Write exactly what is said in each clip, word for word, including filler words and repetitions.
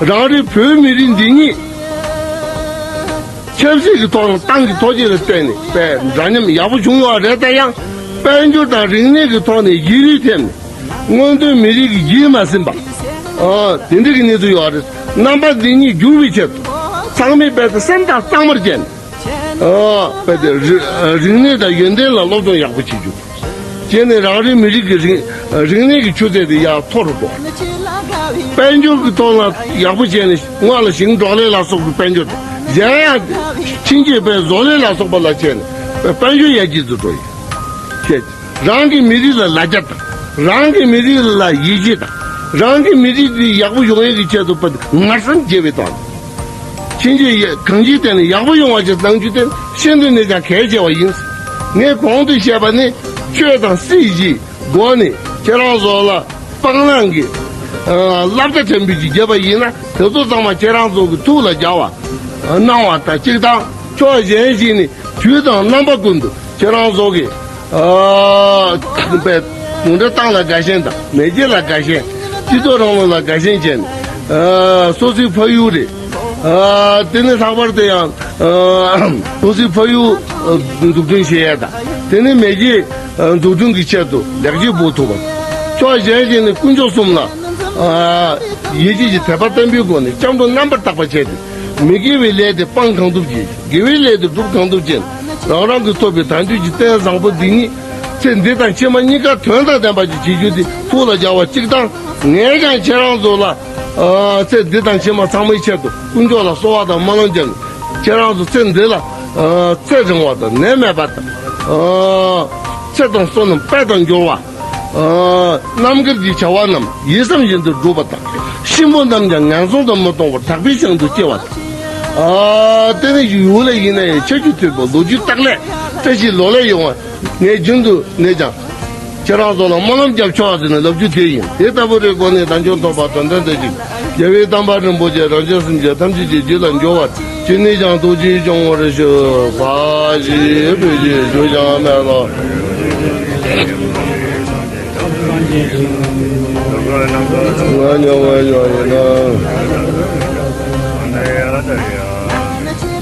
རང་རེ་བོད་མི་རིགས་འདི་ཉིད་ཆབ་སྲིད་ཀྱི་ཐོག་ནས་ཏང་གི་ཐོག་ཆེན་ལ་བརྟེན་ནས་དཔེ་འདྲ་མཉམ་ཡག་པོ་བྱུང་ཡོད་རེད། ད་ཡང་དཔལ་འབྱོར་དང་རིག་གནས་ཀྱི་ཐོག་ནས་ཡིད་རིག་ཐེབས་ནས་སྔོན་ཐོན་མི་རིགས་ཀྱི་ཡིད་མ་ཟིན་པ། ཨ་དེ་འདྲ་གི་གནས་ཚུལ་ཡོད་རེད། རྣམ་པ་འདི་ཉིད་བསྒྱུར་བའི་ཆེད་དུ་ཚང་མས་དཔེ་ད་སེམས་ཐག་གཙང་མར་བཅད་ནས། ཨ་དཔེ་དེ་རི་རིག་གནས་དང་ཡོན་ཏན་ལ་སློབ་སྦྱོང་ཡག་པོ་བྱེད་རྒྱུ། བྱས་ནས་རང་རེའི་མི་རིགས་ཀྱི་རིག་རིག་གནས་ཀྱི་ཆུ་ཚད་དེ་ཡར་མཐོ་རུ་འགྲོ། དཔལ་འབྱོར་གྱི་ཐོག་ལ་ཡག་པོ་བྱས་ནས་སྔོན་ལ་ཞིང་འབྲོག་ལས་ལ་སོགས་པའི་དཔལ་འབྱོར་དང་གཞན་ཡང་ཕྱིན་ཆད་དཔེ་བཟོ་ལས་ལ་སོགས་པ་ལ་བྱས་ནས་དཔལ་འབྱོར་ཡར་རྒྱས་སུ་འགྲོ་ཡི། བྱས། རང་གི་མི་རིགས་ལ་ལ་རྒྱ་དང་། རང་གི་མི་རིགས་ལ་ཡིད་ཆེས་དང་། རང་གི་མི་རིགས་འདི་ཡག་པོ་ཡོང་ཡས་ཀྱི་ཆེད་དུ་ཕར་ངར་སེམས་བསྐྱེད་པའི་ཐོག་ནས། ཕྱིན་ཆད་ཡ་གང་ཅིའི་ཐད་ནས་ཡག་པོ་ཡོང་བ་ཞིག་གནང་རྒྱུ་དེ་ཤིན་ཏུ་ནས་ཀྱང་གལ་ཆེ་བ་ཡིན། ངས་གོང་དུ་བཤད་པ་ནི་ཆོས་དང་སྲིད་ཀྱི་སྒོ་ནས་ཁྱེད་རང་ཚོ་ལ་སྤང་བླང་གི་ཨ་བསླབ་བྱ་ཕྲན་བུ་ཅིག་བརྒྱབ་པ་ཡིན་ན། དེ་ཚོ་ཚང་མ་ཁྱེད་རང་ཚོ་གི་ཐུགས་ལ་འཇགས་པ་གནང་བ་དང་གཅིག་དང་། ཕྱོགས་གཞན་ཞིག་ནས་དུས་དང་རྣམ་པ་ཀུན་ཏུ་ཁྱེད་རང་ཚོ་གི་ཨ་དཔེ་གུང་ཁྲན་ཏང་ལ་དགའ་ཞེན་དང་མེས་རྒྱལ་ལ་དགའ་ཞེན། སྤྱི་ཚོགས་རིང་ལུགས་ལ་དགའ་ཞེན་བྱས་ནས་ཨ་སོ་སོའི་ཕ་ཡུལ་རེད། ཨ་དེ་ནས་ལྷག་པར་དུ་ཡང་ཨ་སོ་སོའི་ཕ་ཡུལ་ཨ་འཛུགས་སྐྲུན་བྱེད་ཡས་དང་། དེ་ནས་མེས་རྒྱལ་ཨ་འཛུགས་སྐྲུན་གྱི་ཆེད་དུ་ལེགས་སྐྱེས་འབུལ་ཐུབ་པ། ཕྱོགས་གཞན་ཞིག་ནས་དཀོན་མཆོག་གསུམ་ལ་ཨ་ཡིད་ཆེས་ཀྱི་དད་པ་བརྟན་པོའི་སྒོ་ནས་སྐྱབས་འགྲོ་རྣམ་པར་དག་པ་བྱས་ཏེ། མི་དགེ་བའི་ལས་དེ་སྤང་གང་ཐུབ་ཀྱིས། དགེ་བའི་ལས་དེ་སྒྲུབ་གང་ཐུབ་ཀྱིས། རང་རང་གི་ཐོབ་པའི་དལ་འབྱོར་གྱི་རྟེན་བཟང་པོ་འདི་ཉིད་ཚེ་འདི་དང་ཕྱི་མ་གཉིས་ཀ་དོན་དང་ལྡན་པ་ཞིག་བྱེད་རྒྱུ་དེ་ཐུགས་ལ་འཇགས་པ་གཅིག་དང་། ངས་ཀྱང་ཁྱེད་རང་ཚོ་ལ་ཨ་ཚེ་འདི་དང་ཕྱི་མ་ཚང་མའི་ཆེད་དུ་དཀོན་མཆོག་ལ་གསོལ་བ་དང་སྨོན་ལམ་བརྒྱབ་ནས། ཁྱེད་རང་ཚོ་ཚེ་འདི་ལ་ཨ་ཚེ་རིང་བ་དང་ནད་མེད་པ་དང་། ཨ་ཚེ་དང་བསོད་ནམས་དཔལ་དང་འབྱོར་བ། ཨ་རྣམ་དཀར་གྱི་བྱ་བ་རྣམས་ཡིད་བསམ་བཞིན་དུ་འགྲུབ་པ་དང་། གཤིན་པོ་རྣམས་ཀྱང་ངན་སོང་དུ་མི་ལྟུང་བར་དག་པའི་ཞིང་དུ་སྐྱེ་བ་དང་། ཨ་དེ་ནས་ཡུལ་ལས་ཡིན་ན་ཡང་ཆར་ཆུ་དུས་པ་ལོ་རྒྱུས་རྟགས་ལས་བཀྲ་ཤིས་ལོ་ལེགས་ཡོང་བ། ངས་རྒྱུན་དུ་ནས་ཀྱང་ཁྱེད་རང་ཚོ་ལ་སྨོན་ལམ་རྒྱབ་ཆོག་ཟེར་ནས་ལབ་རྒྱུ་དེ་ཡིན། དེ་ལྟ་བུ་རེ་སྒོ་ནས་དལ་འབྱོར་ཐོབ་པ་དོན་ལྡན་དེ་ཞིག་རྒྱལ་བའི་བསྟན་པ་རིན་པོ་ཆེ་རང་གཞན་སེམས་ཅན་ཐམས་ཅད་ཀྱི་རྒྱུད་ལ་འབྱོར་བར་ཅི་ནས་ཀྱང་ཐུགས་རྗེ་ཆུང་ངུར་ཞུ། ཕ་ཞིག་བུ་ཞིག་ཞུ་ཞང་མེད་ལ། ང་ཉོ་ང་ཉོ་ཡིན་ན།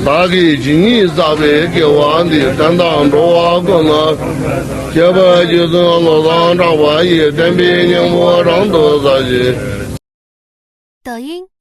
བདག་གིས་ཇི་སྙེད་བསགས་པའི་དགེ་བ་འདིས། གཏན་དག་འགྲོ་བ་ཀུན་ལ་སྐྱེ་བ་རྗེས་སུ་བློ་བཟང་གྲགས་པ་ཡི། བསྟན་པའི་སྙིང་པོ་རང་དུ་གསལ་ཞིང་། 抖音